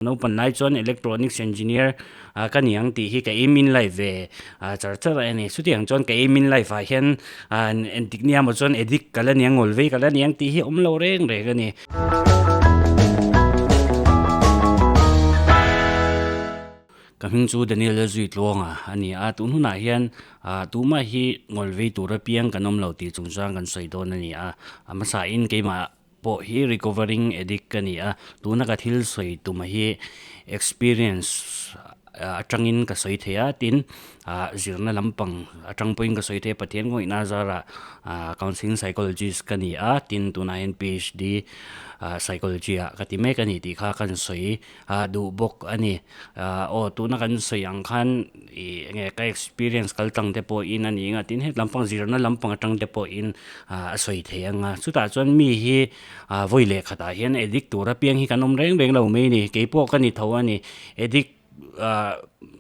Naupan lai chuan electronics engineer ka ni ang tih hi ka aim in life ve char char a ni. Chutiang chuan ka aim in life ah hian entik nia maw chuan addict ka la ni ang, ngawlvei ka la ni ang tih hi awm lo reng reng a ni. Ka hming chu Daniel Lalzuitluanga a ni a, tun hunah hian tumah hi ngawlvei tur apiang kan awm lo tih chungchang kan sawi dawn a ni a, a hmasain keimah pawh hi recovering addict ka ni a, tuna ka thil sawi tum hi experience atangin ka sawi thei a, tin ah zirna lampang atang pawhin ka sawi thei a, Pathian ngawihna zarah ah counselling psychologist ka ni a, tin tunah hian PhD ah psychology ah ka ti mek a ni tih kha ka sawi ah duh bawk a ni. Ah aw tuna kan sawi ang khan ih enge ka experience kal tang te pawhin a ni ang a, tin heti lampang zirna lampang atang te pawhin ah a sawi thei ang a, chutah chuan mi hi ah vawi leh khatah hian addict tur apiang hi kan awm reng reng lo mai a ni, keipawh ka ni tho a ni, addict ah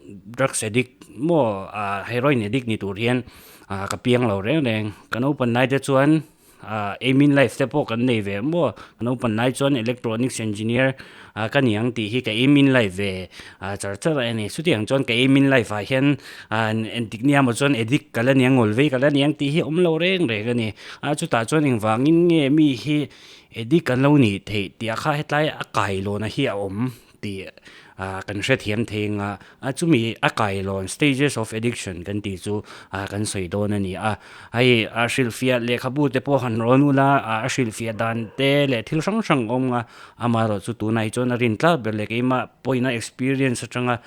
drugs addict maw ah heroin addict ni tur hian ah ka piang lo reng reng, ka naupan lai te chuan. Ah aim in life te pawh kan nei ve maw? Ka naupan lai chuan electronics engineer ah ka ni ang tih hi ka aim in life ve ah char char a ni. Chutiang chuan ka aim in life ah hian ah entik nia maw chuan addict ka la ni ang, ngawlvei ka la ni ang tih hi awm lo reng reng a ni. Ah chutah chuan engvangin nge mi hi addict an lo nih theih tih ah kha hetlai a kailawn a hi a awm. tih ah kan hrethiam thei anga a chumi a kailawn stages of addiction kan tih chu ah kan sawi dawn a ni a hei a hrilhfiah lehkhabu te pawh han rawn ula ah a hrilhfiah dan te leh thil hrang hrang a awm a amaherawh chu tunah hi chuan a rin tlak ber leh keimah pawina experience atanga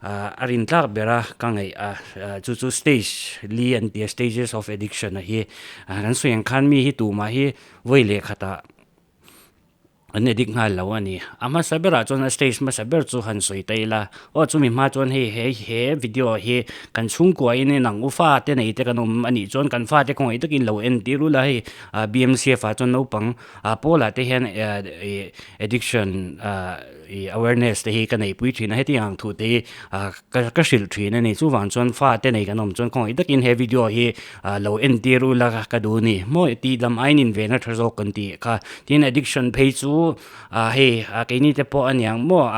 ah a rin tlak ber a ka ngaih a chu chu stage li an ti a stages of addiction a hi ah kan sawi ang khan mi hi tumah hi vawi leh khatah. An addict nghal lo a ni. A hmasa berah chuan a stage hmasa ber chu han sawi ta ila, aw chumi hma chuan hei he he video hi kan chhungkua in en ang u fa te nei te kan awm a nih chuan kan fate khawngaih takin lo en tir ula hei BMCF ah chuan naupang pawlah te hian ih addiction ih awareness te hi ka neihpui thin a hetiang ang thu te hi ka ka hrilh thin a ni. Chuvang chuan fa te nei kan awm chuan khawngaih takin he video hi lo entir ula ka duh a ni. Maw tih lam aiin invenna tha zawk kan tih kha. Tin addiction phei chu hei keini te pawh a niang maw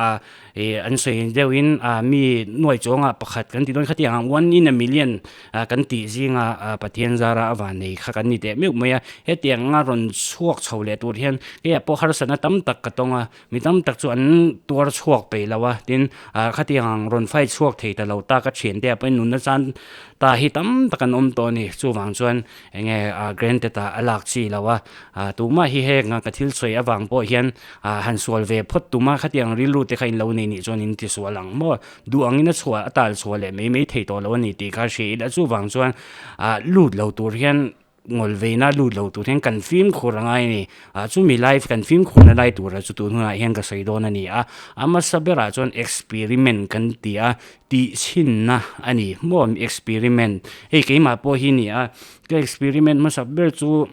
ih an sawi deuhin mi nuai chuangah pakhat kan tih dawn khatiang ang one in a million kan tih zinga Pathian zara a van nei kha kan ni teh meuh mai a. Hetiang anga rawn chhuak chho leh tur hian keiah pawh harsatna tam tak ka tawng a. Mi tam tak chu an tuar chhuak peih lo a, tin ah khatiang ang rawn fight chhuak thei ta lo ta ka thiante ah pawhin nunna chan ta hi tam tak an awm tawh a ni. Chuvang chuan eng nge ah granted ah a lak chi lo a, ah tumah hi heng ka thil sawi avang pawh hian ah han sual ve phawt tum a, khatiang rilru te kha in lo nei nih chuan in ti sual ang maw? Duh angin a chhuah a tal chhuah leh mai mai thei tawh lo a ni tih kha hria ila chuvang chuan ah lut lo tur hian Ngawlveina lut lo tur hian kan fimkhur a ngai a ni. Ah chumi lai kan fimkhurna lai tura chu tun hunah hian ka sawi dawn a ni a. A hmasa berah chuan experiment kan ti a, tihchhinna a ni. Maw experiment? Hei keimah pawh hi ni a, ka experiment hmasa ber chu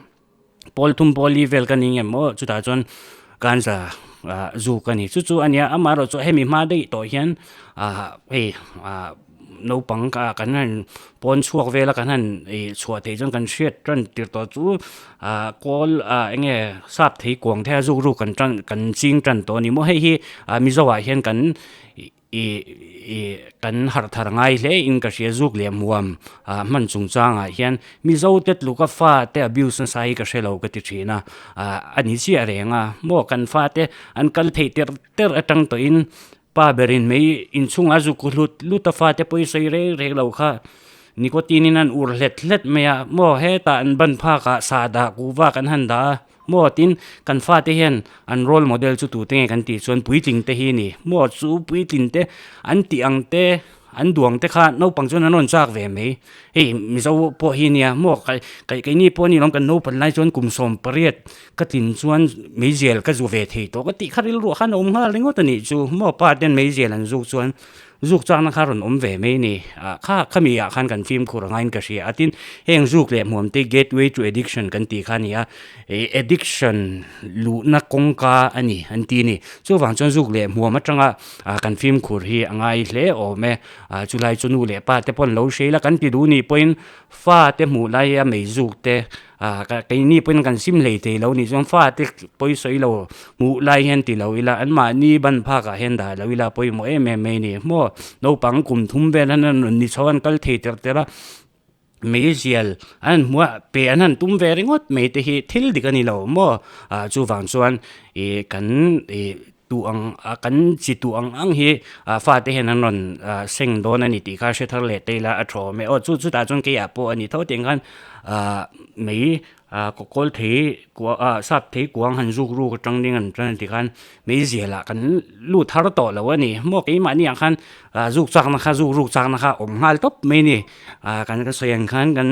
pawl thum pawl li vel ka ni ngem maw chutah chuan ganja ah zuk a ni. Chu chu a nia, amaherawhchu hemi hma daih tawh hian ah hei ah. Naupang ka kan han pawn chhuak vel a kan han ih chhuah theih chuan kan hriat tan tir tawh chu ah kawl ah eng nge sap thei kuang te a zuk ruk kan tan kan ching tan tawh a ni maw hei hi ah Mizo ah hian kan ih ih kan harh thar ngai hle in ka hria zuk leh hmuam ah hman chung chang ah hian Mizo te tluka fa te abuse nasa hi ka hre lo ka ti thin a ah a ni chiah reng a maw kan fa te an kal theih tirh tirh atang tawh in. Pa berin mei inchhungah a zuk hlut hlut a fate pawh i sawi reng reng lo kha nicotine in an ur hlet hlet mai a maw hetah an ban phakah sah dah kuhva kan han dah a maw tin kan fate hian an role model chu tute nge kan tih chuan puitling te hi a ni maw chu puitling te an tih ang te an duang te kha naupang chuan an rawn chak ve mai. Hei Mizo pawh hi nia maw kai keini pawh a ni lawm kan naupan lai chuan kum 18 ka tlin chuan meizial ka zu ve thei tawh ka tih kha rilruah khan a awm nghal ringawt a nih chu maw pa ten meizial an zuk chuan zuk chakna kha rawn awm ve mai a ni ah kha khami ah khan kan fimkhur a ngaiin ka hria a tin heng zuk leh hmuam te gateway to addiction kan tih kha a ni a ih addiction luhna kawngka a ni an ti a ni chuvang chuan zuk leh hmuam atanga ah kan fimkhur hi a ngai hle awm e. Ah chulai chu nu leh pa te pawh an lo hre ila kan ti duh nih pawhin fa te hmuh laia mei zuk te Ah keini pawhin kan sim hlei thei lo nih chuan fate pawi sawi lo hmuh lai hian ti lo ila anmahni ban phakah hian dah lo ila pawimawh em em mai a ni maw. Naupang kum thum vel an rawn ni chho a an kal thei terh terh a, meizial an han hmuh a pe an han tum ve ringawt mai te hi thil dik a ni lo maw. Ah chuvang chuan ih kan ih Tuh ang a kan chi tuh ang ang hi fate hian an rawn seng dawn a ni tih kha hre thar leh te ila a tha awm e. Aw chu chutah chuan keiah pawh a ni tho tiang khan mei kawl thei sap thei kuang han zuk ruk atang ding an tan ti khan mei zialah kan lut thar tawh lo a ni. Maw keimahni ah khan zuk chakna kha zuk ruk chakna kha awm nghal tawp mai a ni. Kan sawi ang khan kan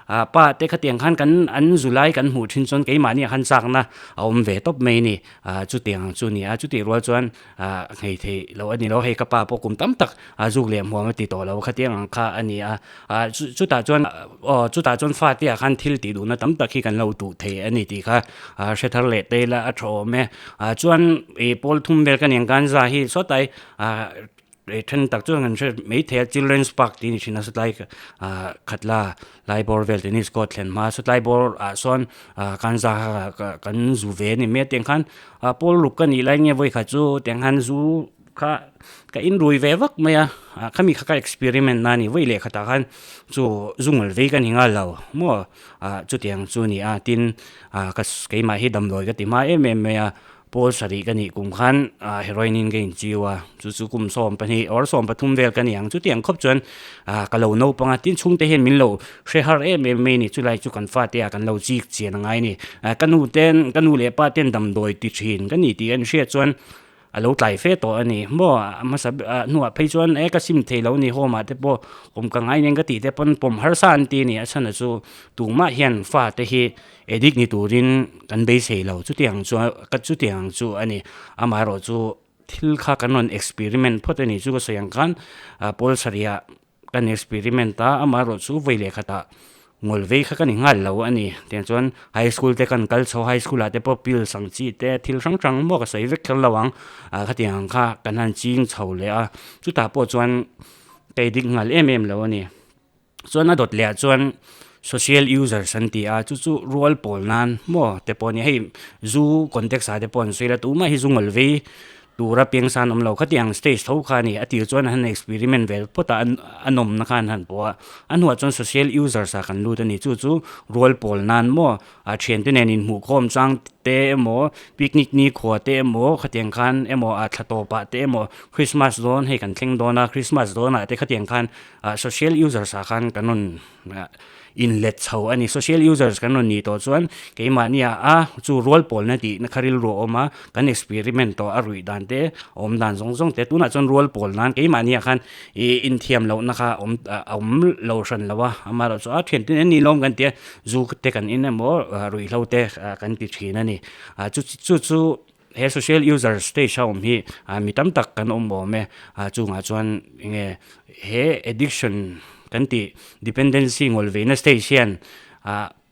Ah pa te khatiang khan kan an zu lai kan hmuh thin chuan keimahni ah khan chakna a awm ve tawp mai a ni. Ah chutiang ang chu a ni a, chutih rual chuan ah nghei theih loh a ni lo, hei ka pa pawh kum tam tak a zuk leh hmuam a ti tawh lo khatiang ang kha a ni a. Ah chu chutah chuan aw chutah chuan fate ah khan thil tih duhna tam tak hi kan lo duh thei a ni tih kha ah hre thar leh te ila a tha awm e. Ah chuan ih pawl thum vel ka nen khan za hi sawtai ah Then tak chuan kan hre mai thei a children's park tih a ni thin a satlai ah khatla lai bawr vel tennis court thlen hma satlai bawr ah sawn ah kan za kan zu ve a ni mai a tiang khan ah pawl ruk ka nih lai nge vawi khat chu tiang khan zu kha ka in rui ve vak mai a ah khami kha ka experiment na a ni vawi leh khatah khan chu zu ngawl vei ka ni nghal lo maw ah chutiang chu a ni a tin ah ka keimah hi damdawi ka ti hma em em mai a. Pawl sarih ka nih kum khan heroin in ka inchiu a, chu chu kum 12 or 13 vel ka ni ang. Chutiang khawp chuan ka lo naupang a, tin chhungte hian min lo hre har em em mai a ni. Chulai chu kan fate ah kan lo chik chian a ngai a ni. Ka nu ten, ka nu leh pa ten damdawi ti thin ka ni tih an hriat chuan a lo tlai fe tawh a ni. Maw a hmasa hnuah phei chuan e ka sim thei lo a ni, home ah te pawh awm ka ngai nen ka tih te pawn pawm harsa an ti a ni. A chhan a chu tumah hian fate hi Addict ni turin kan beisei lo, chutiang chu ka chutiang chu a ni. Amaherawhchu thil kha kan rawn experiment phawt a ni chu ka sawi ang khan pawl sarihah kan experiment a, amaherawhchu vawi leh khatah ngawl vei kha ka ni nghal lo a ni. Tiang chuan high school te kan kal chho, high school ah te pawh pills ang chi te thil hrang hrang maw ka sawi vek kher lo ang, khatiang ang kha kan han ching chho leh a, chutah pawh chuan ka addict nghal em em lo a ni. Chuan a dawt leh ah chuan social users an ti a, chu chu rual pawl nan maw te pawh a ni. Hei zu context ah te pawh an sawi la, tumah hi zu ngawl vei tura piang san awm lo. Khatiang stage tho kha a ni, a tir chuan an han experiment ve phawt a, a nawmna kha an han pawh a. A hnuah chuan social users ah kan lut a ni, chu chu rual pawl nan maw A thiante nen inhmuhkhawm chang te emaw, picnic ni khua te emaw, khatiang khan emaw a thla tawpah te emaw, Christmas dawn hei kan thleng dawn a, Christmas dawnah te khatiang khan social users ah khan kan rawn inlet chho a ni. Social users kan rawn nih tawh chuan keimahnia a chu rual pawlna tihna kha rilru a awm a, kan experiment tawh a ruih dan te, awm dan zawng zawng te tunah chuan rual pawl nan keimahnia khan ih inthiam lohna kha awm a awm lo hran lo a, amaherawhchu a thiante nen ni lawm kan tia Zu te kan in emaw ruihhlo te kan ti thin a ni. Chu chu chu he social user stage a awm hi mi tam tak kan awm awm e. Chungah chuan enge he addiction kan tih dependency ngawl veina stage hian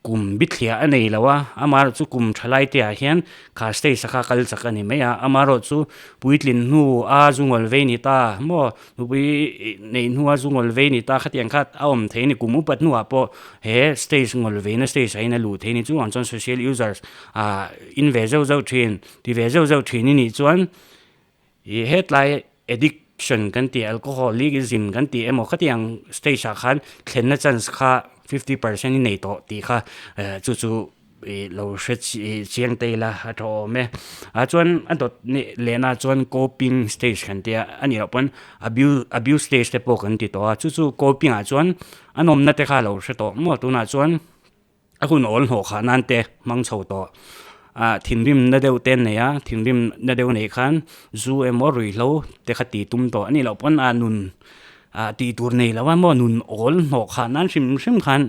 kum bithliah a nei lo a, amaherawhchu chu kum thalai te ah hian kha stage a kha kal chak a ni mai a, amaherawhchu puitlin hnu a zu ngawl vei ni ta maw Nupui neih hnua zu ngawl vei ni ta khatiang kha a awm thei a ni. Kum upat hnuah pawh he stage ngawl veina stage ah hian a luh thei a ni. Chuvang chuan social users ah in ve zeuh zeuh thin, ti ve zeuh zeuh thin i nih chuan ih hetlai addiction kan tih alcoholism kan tih emaw khatiang stage ah khan thlenna chance kha 50% i nei tawh tih kha chu chu Ih lo hre chiang te ila a tha awm e. Ah chuan a dawt lehna chuan coping stage kan tia a nih loh pawn abuse abuse stage te pawh kan ti tawh a chu chu coping ah chuan a nawmna te kha a lo hre tawh maw tunah chuan a hun awl hnawh khah nan te hmang chho tawh ah thinrim na deuh te an nei a thinrim na deuh neih khan zu emaw ruihhlo te kha ti tum tawh a nih loh pawn a nun Ah tih tur nei lo a maw nun awl hnawh khah nan hrim hrim khan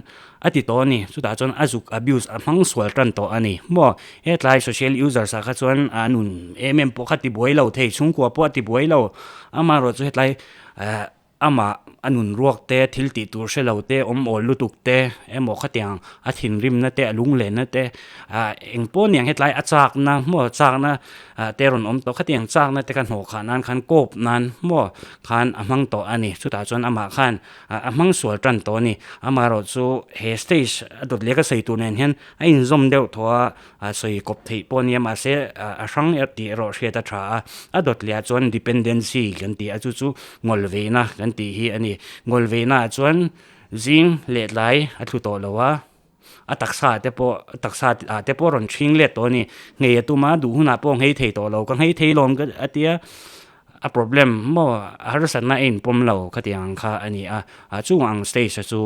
a ti tawh a ni. Chutah chuan a zuk abuse a hmang sual tan tawh a ni maw. Hetlai social users ah kha chuan a nun em em pawh kha ti buai lo thei, chhungkua pawh a ti buai lo. Amaherawhchu hetlai eh amah. a nun ruak te thil tih tur hre lo te awm awl lutuk te emaw khatiang a thinrimna te a lunglenna te ah eng pawh aniang hetlai a chakna maw chakna ah te rawn awm tawh khatiang chakna te kha hnawh khah nan khan kawp nan maw khan a hmang tawh a ni chutah chuan amah khan ah a hmang sual tan tawh a ni amaherawhchu he stage a dawt leh ka sawi tur nen hian a inzawm deuh tawh a. A sawi kawp theih pawh nia mahse a hrang er tih erawh hriat a tha a, a dawt leh ah chuan dependency kan tih a chu chu ngawlveina kan tih hi a ni. Ngawlveina ah chuan zing leh tlai a thlu tawh lo a, a taksa ah te pawh taksa ah te pawh a rawn ṭhing let tawh a ni. Nghei a tum a, duh hunah pawh nghei thei tawh lo, ka nghei thei lawm ka a tia a problem maw a harsatna a inpawm lo khatiang ang kha a ni a, chung ang stage a chu.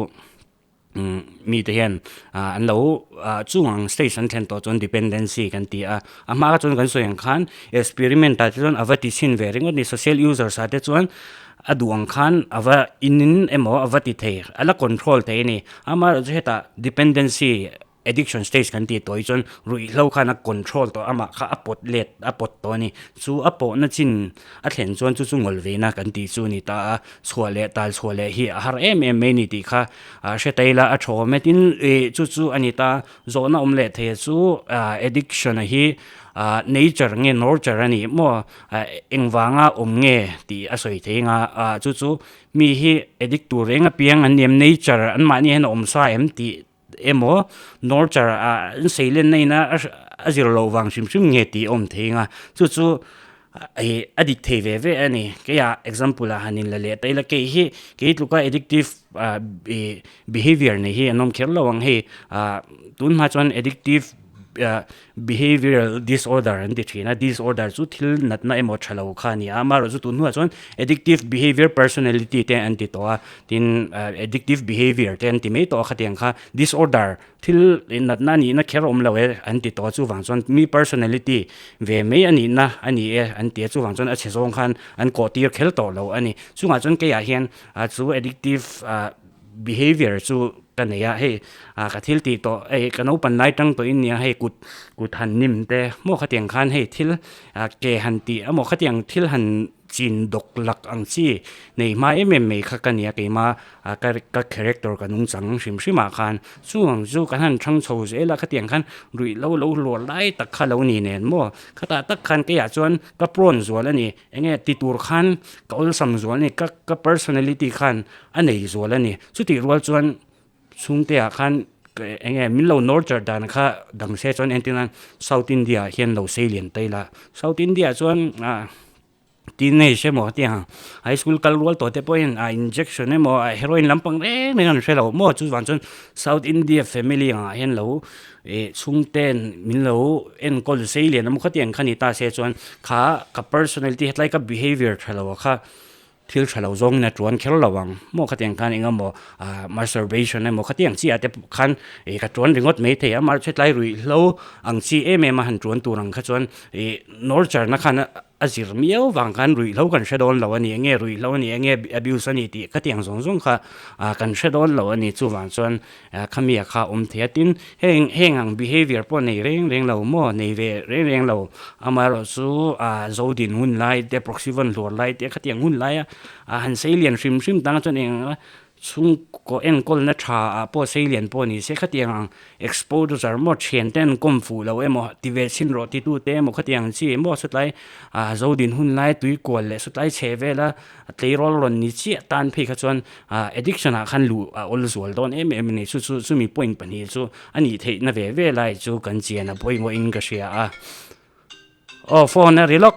Mi te hian an lo chung ang stage an thlen tawh chuan dependency kan ti a, a hma chuan kan sawi ang khan experiment ah te chuan a va ti chhin ve ringawt a ni, social users ah te chuan a duh ang khan a va in in emaw a va ti thei a la control thei a ni, amaherawhchu hetah dependency addiction stage kan tih tawh hi chuan ruihhlo khan a control tawh amah kha a pawt let a pawt tawh a ni, chu a pawhna chin a thlen chuan chu chu ngawlveina kan tih chu a ni ta a, chhuah leh tal chhuah leh hi a har em em mai a ni tih kha a hre ta ila a thaw awm e tin ih chu chu a ni ta zawhna awm leh thei chu ah addiction a hi ah nature nge nurture a ni maw ah engvanga awm nge tih a sawi thei anga ah chu chu mi hi addict tur reng apiang an ni em nature anmahni hian a awm sa em tih. Emaw nurture ah an sei lenna ina a zir loh vang hrim hrim nge tih a awm thei ang a, chu chu ih a dik thei ve ve a ni. Keiah example ah han inla leh ta ila kei hi kei tluka addictive ah ih behaviour nei hi an awm kher lo ang hei ah tun hma chuan addictive ah Behavioural disorder an ti thin a, disorder chu thil natna emaw tha lo kha a ni a, amaherawhchu tun hnuah chuan addictive behaviour personality te an ti tawh a, tin addictive behaviour te an ti mai tawh a khatiang kha disorder thil natna a nihna kher awm lo e an ti tawh a, chuvang chuan mi personality ve mai a nihna a ni e an ti a, chuvang chuan a chhe zawng khan an kawh tir kher tawh lo a ni. Chungah chuan keiah hian chu addictive behaviour chu ka nei a hei ah ka thil tih tawh hei ka naupang lai tang tawhin nia hei kut kut han nim te maw khatiang khan hei thil ah ke han tih emaw khatiang thil han chin dawk lak ang chi nei hma em em mai kha ka nia keima ah ka ka character ka nungchang hrim hrim ah khan chung ang chu kan han thang chho zel a khatiang khan ruih lo lo hluar lai tak kha lo ni nen maw khatah tak khan keiah chuan ka prawn zual a ni. Enge ti tur khan ka awlsam zual a ni, ka ka personality khan a nei zual a ni. Chutih rual chuan chhungte ah khan enge min lo nurture dan kha dang se chuan entir nan South India ah hian lo sei lian ta ila. South India ah chuan ah teenage emaw tiang high school kal rual tawh te pawhin ah injection emaw ah heroin lampang reng reng an hre lo maw chuvang chuan South India family ang ah hian lo Ih chhungten min lo enkawl sei lian emaw khatiang kha ni ta se chuan kha ka personality hetlai ka behaviour tha lo kha thil tha lo zawngin a tuan kher lo ang maw khatiang khan eng emaw ah masturbation emaw khatiang chi ah te pawh khan ih ka tuan ringawt mai thei a mahse hetlai ruihhlo ang chi em em a han tuan tur ang kha chuan ih nurture na khan a zir miau vang khan ruihhlo kan hre dawn lo a ni enge ruihhlo a ni enge abuse a ni tih khatiang zawng zawng kha ah kan hre dawn lo a ni chuvang chuan Khami a kha awm thei a tin heng heng ang behaviour pawh nei reng reng lo maw nei ve reng reng lo amaherawhchu ah zo din hun lai te proxy vawn hluar lai te khatiang hun laia ah han sei lian hrim hrim tang chuan eng anga chhungkaw enkawlna tha ah pawh sei lian pawh ni se khatiang ang exposure maw thian te an kawm fuh lo emaw ti ve chhin rawh ti tu te emaw khatiang ang chi maw satlai ah zo din hun lai tui kual leh satlai chhe vela A tleirawl rawn ni chiah tan phei kha chuan addiction ah khan luh a awl zual dawn em em a ni. Chu chu chumi point pahnih chu a nih theihna ve ve lai chu kan chian a pawimawhin ka hria a. Aw phone a ri lawk.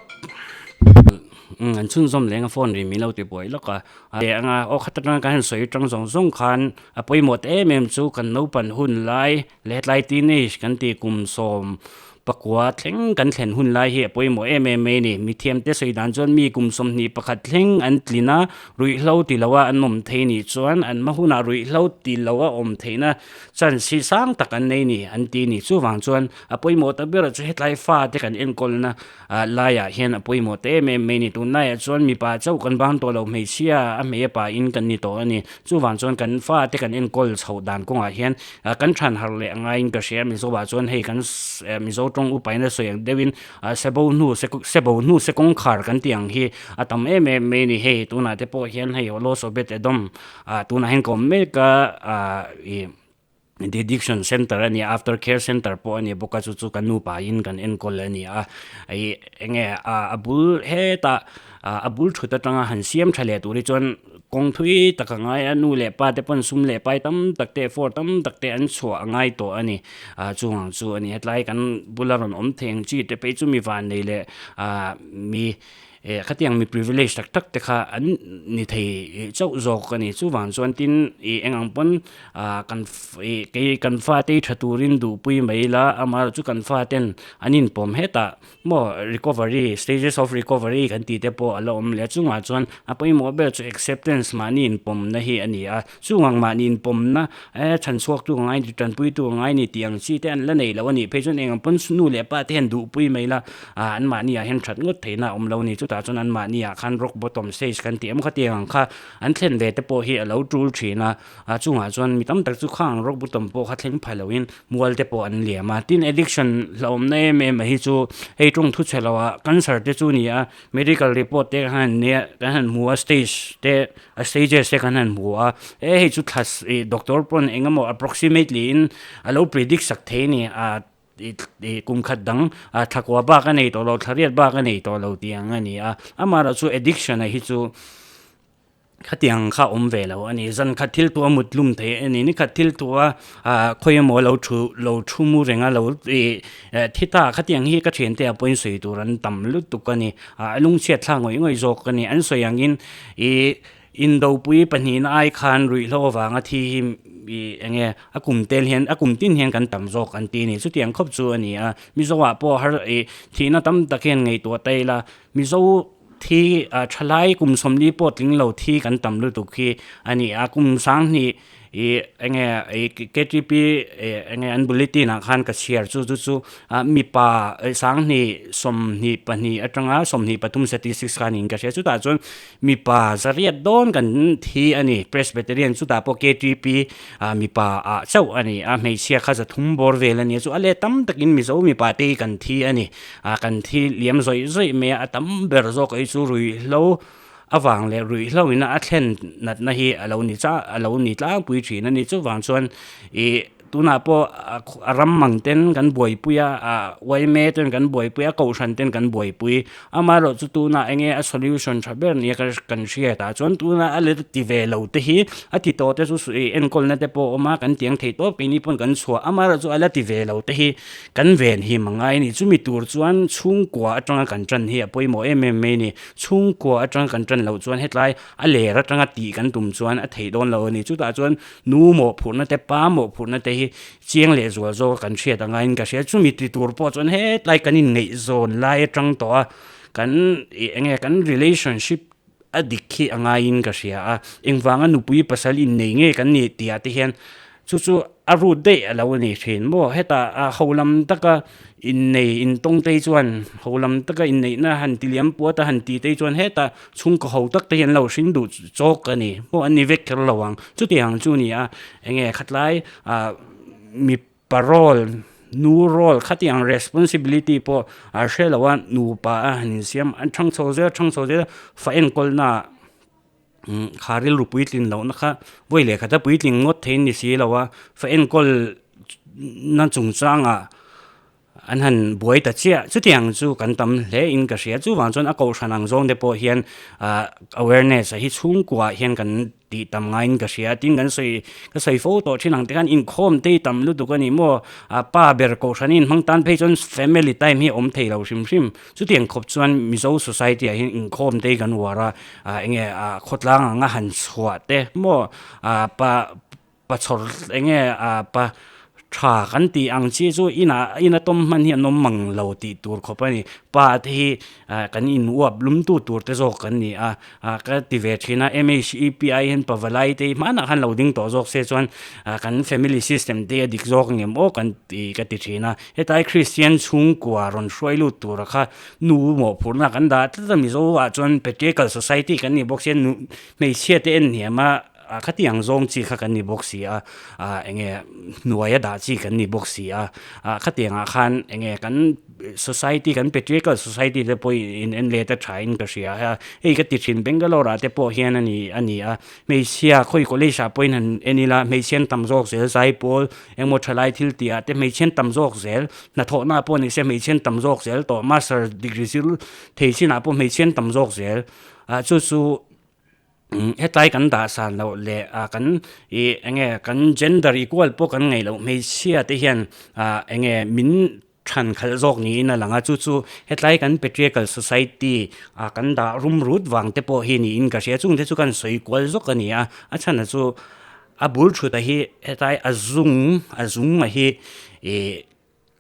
Umm an chhunzawm leng a phone ri min lo ti buai lawk a. Leh anga aw khat atanga kan han sawi tang zawng zawng khan a pawimawh ta em em chu kan naupan hun lai leh hetlai teenage kan tih kum sawm Pakua thleng kan thlen hun lai hi a pawimawh em em mai a ni. Mithiamte sawi dan chuan mi kum 21 thleng an tlin a, ruihhlo ti loa an awm thei nih chuan an hma hunah ruihhlo ti loa awm theihna chance hi sang tak an nei ni an ti a ni. Chuvang chuan a pawimawh ta ber chu hetlai fate kan enkawlna laiah hian a pawimawh ta em em mai a ni. Tunlaiah chuan mipa chauh kan bang tawh lo, hmeichhia a hmei a pain kan ni tawh a ni. Chuvang chuan kan fate kan enkawl chhoh dan kawngah hian kan than harh leh a ngaiin ka hria. Mizoah chuan hei kan Mizo. tawng upain a sawi ang deuhin ah sebo hnu sebo hnu se kawngkhar kan tih ang hi a tam em em mai a ni. Hei tunah te pawh hian hei Los Obed Edom ah tunah hian ka awm mek a ah ih Deaddiction Centre a ni a, After Care Centre pawh a ni bawk a, chu chu kan nupa in kan enkawl a ni a, ih eng nge ah a bul hetah ah a bul thut atanga han siam tha leh tur hi chuan kawng thui tak a ngai a, nu leh pa te pawn sum leh pai tam tak te effort tam tak te an chhuah a ngai tawh a ni, ah chung ang chu a ni. Hetlai kan bula rawn awm thei ang chi te phei chu mi vannei leh ah mi. Eh khatiang mi privilege tak tak te kha an ni thei chauh zawk a ni. Chuvang chuan tin ih eng ang pawn ah kan ih kei kan fate hi tha turin duhpui mai ila amaherawhchu chu kan faten an inpawm hetah maw recovery stages of recovery kan tih te pawh a la awm leh a. Chungah chuan a pawimawh ber chu acceptance mahni inpawmna hi a ni a. Chung ang mahni inpawmna eh chhan chhuaktu a ngai ni tanpuitu a ngai ni tih ang chi te an la nei lo a nih phei chuan eng ang pawn nu leh pa te hian duhpui mai ila ah an mahni ah hian that ngawt theihna a awm lo a ni. Chutah chuan an mahni ah khan rock bottom stage kan tih em khatiang ang kha an thlen ve te pawh hi a lo tul thin a, ah chungah chuan mi tam tak chu khang rock bottom pawh kha thleng pha loin mual te pawh an liam a. Tin addiction hlauhawmna em em a hi chu hei tawng thu chhe lo ah cancer te chu a ni a, medical report te kan han nia kan han hmu a stage te a stages te kan han hmu a, he hei chu thla ih doctor pawn eng emaw approximately in a lo predict sak thei a ni ah. Ih kum khat dang ah thla kua bak a nei tawh lo, thla riat bak a nei tawh lo tih ang a ni a. Amaherawh chu addiction a hi chu khatiang kha awm ve lo a ni. Zan khat thil tuah mut hlum thei a ni. Ni khat thil tuah ah khawi emaw lo thu lo thu mu reng a lo ih thi ta khatiang hi ka thiante ah pawhin sawi tur an tam lutuk a ni. Ah a lungchhiat thlak ngawih ngawih zawk a ni. An sawi angin ih Indopui pahnihna ai khan ruihhlo avanga thi hi ih eng nge a kum tel hian a kum tin hian kan tam zawk an ti a ni. Chutiang khawp chu a ni a, Mizo ah pawh har ih thihna tam tak hian ngaihtuah ta ila Mizo thi ah thalai kum sawmli pawh tling lo thi kan tam lutuk hi a ni a, kum sanghnih ih eng nge ih KTP ih eng nge an bulletin ah khan ka chhiar chu chu chu ah mipa 20 22 atanga 23 statistics khan in ka hria chutah chuan Mipa zariat dawn kan thi a ni. Presbyterian chutah pawh KTP ah mipa ah chauh a ni a, hmeichhia kha zathum bawr vel a ni a, chu a let tam takin Mizo mipa te hi kan thi a ni. Ah kan thi liam zawih zawih mai a, a tam ber zawk ei chu ruihhlo avang leh ruihhlo ina a thlen natna hi a lo ni cha a lo ni tlangpui thin a ni. Chuvang chuan ih Tunah pawh a ram mang ten kan buaipui a, a yma ten kan buaipui a, kohhran ten kan buaipui. Amaherawh chu tunah enge a solution tha ber nia ka kan hriat ah chuan tuna a let ti ve lo te hi a ti tawh te chu enkawlna te pawh a awm a, kan tiang thei tawp keini pawn kan chhuah. Amaherawh chu a la ti ve lo te hi kan ven him a ngai a ni. Chumi tur chuan chhungkua atanga kan tan hi a pawimawh em em mai a ni. Chhungkua atanga kan tan loh chuan hetlai a ler atanga tih kan tum chuan a theih dawn lo a ni. Chutah chuan Nu mawhphurhna te, pa mawhphurhna te hi chiang leh zual zawk a kan hriat a ngaiin ka hria. Chumi ti tur pawh chuan hetlai kan inngaihzawn lai atang tawh a, kan ih eng nge kan relationship a dik hi a ngaiin ka hria a. Engvanga nupui pasal innei nge kan nih tih ah te hian chu chu a rut daih a lo ni thin maw. Hetah a ho lam taka innei intawng te hi chuan ho lam taka inneihna han ti liam puat a han ti te hi chuan hetah Chhungkaw ho tak te hi an lo hring duh chawk a ni. Pawh an ni vek kher lo ang. Chutiang chu ni a, eng nge khatlai ah mipa role, nu role khatiang responsibility pawh a hre lo a, nupa a han insiam an thang chho zel thang chho zel a, fa enkawlna ah kha rilru puitlin lohna kha vawi leh khat a puitling ngawt thei ni si lo a, fa enkawl na chungchangah An han buai ta chiah. Chutiang chu kan tam hle in ka hria. Chuvang chuan a kohhran ang zawng te pawh hian ah awareness a hi chhungkua hian kan tih tam ngaiin ka hria. Tin kan sawi ka sawi fo tawh thin ang te khan inkhawm te hi tam lutuk a ni maw? Ah pa ber kohhran hi inhmang tan phei chuan family time hi a awm thei lo hrim hrim. Chutiang khawp chuan Mizo society ah hian inkhawm te hi kan uar a, ah enge ah khawtlang anga han chhuah te maw? Ah pa Pa chhawr eng nge a pa tha kan tih ang chi chu inah ina tawm hman hi an awm mang lo tih tur khawp a ni. Pa te hi kan in uap lum tu tur te zawk kan ni a, ka ti ve thin a MHEPI hian pavalai te hi hmanah khan lo ding tawh zawk se chuan kan family system te a dik zawk ngem aw kan ti ka ti thin a. Hetlai Kristian chhungkua rawn hruai lut tura kha nu mawhphurhna kan dah tlat a Mizo ah chuan patriarchal society kan nih bawk sia nu hmeichhia te en hniam a. Khatiang zawng chi kha kan ni bawk si a, enge hnuaia dah chi kan ni bawk si a, khatiangah khan enge kan society kan patriarchal society te pawh in en let a tha in ka hria a, hei ka ti thin Bangalore ah te pawh hian a ni a ni a, hmeichhia khawi college ah pawhin han en ila hmeichhia an tam zawk zel zaipawl engmaw thalai thil tih ah te hmeichhia an tam zawk zel hnathawhna ah pawh ni se hmeichhia an tam zawk zel tawh master degree zir thei chinah pawh hmeichhia an tam zawk zel chu chu. Hetlai kan dah san loh leh kan ih eng nge kan gender equal pawh kan ngaih loh hmeichhia te hian ah eng nge min than khalh zawk niin a lang a chu chu hetlai kan patriarchal society ah kan dah rum rut vang te pawh hi niin ka hria chung te chu kan sawi kual zawk a ni a a chhan chu a bul thut a hi hetlai a zung a zung a hi ih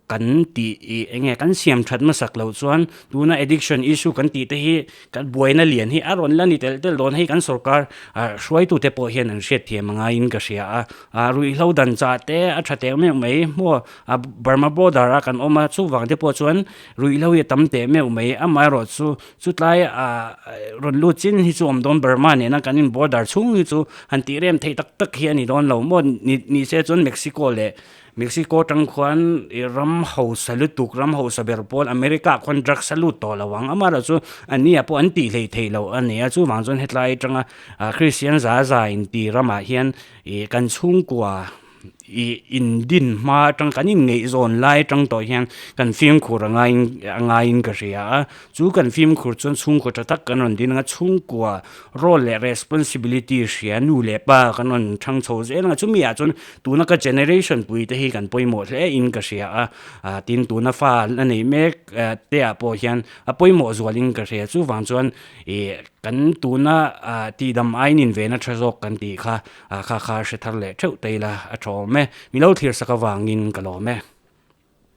Kan tih ih eng nge kan siam that hmasak loh chuan tuna addiction issue kan tih te hi kan buaina lian hi a rawn la ni telh telh dawn hei kan sorkar ah hruaitute pawh hian an hriat thiam a ngaiin ka hria a ah ruihhlo dan chah te a tha teh meuh mai maw a Burma border a kan awm a chuvang te pawh chuan ruihhlo hi a tam teh meuh mai amaherawh chu chutlai ah rawn lut chin hi chu awm dawn Burma nena kan in border chhung hi chu han tih rem theih tak tak hi a ni dawn lo maw ni ni se chuan Mexico leh Mexico tang khuan i ram hausa lutuk, ram hausa ber pawl America ah khuan drugs a lut tawh lo ang. Amaherawh chu an ni ah pawh an tih hlei thei lo a ni a, chuvang chuan hetlai atanga Kristian za za inti ramah hian ih kan chhungkua ih indin hma atang kan inngeihzawn lai atang tawh hian kan fimkhur a ngaiin a ngaiin ka hria a. Chu kan fimkhur chuan chhungkaw tha tak kan rawn din ang a, chhungkua role leh responsibility hria nu leh pa kan rawn thang chho zel ang a, chumi ah chuan tuna ka generation pui te hi kan pawimawh hle in ka hria a, ah tin tuna fa la nei mek te ah pawh hian a pawimawh zual in ka hria chuvang chuan ih kan tuna ah tihdam aiin invenna tha zawk kan tih kha ah kha kha hre thar leh theuh te ila a tha awm e, milo thlir sak avangin ka lawm e.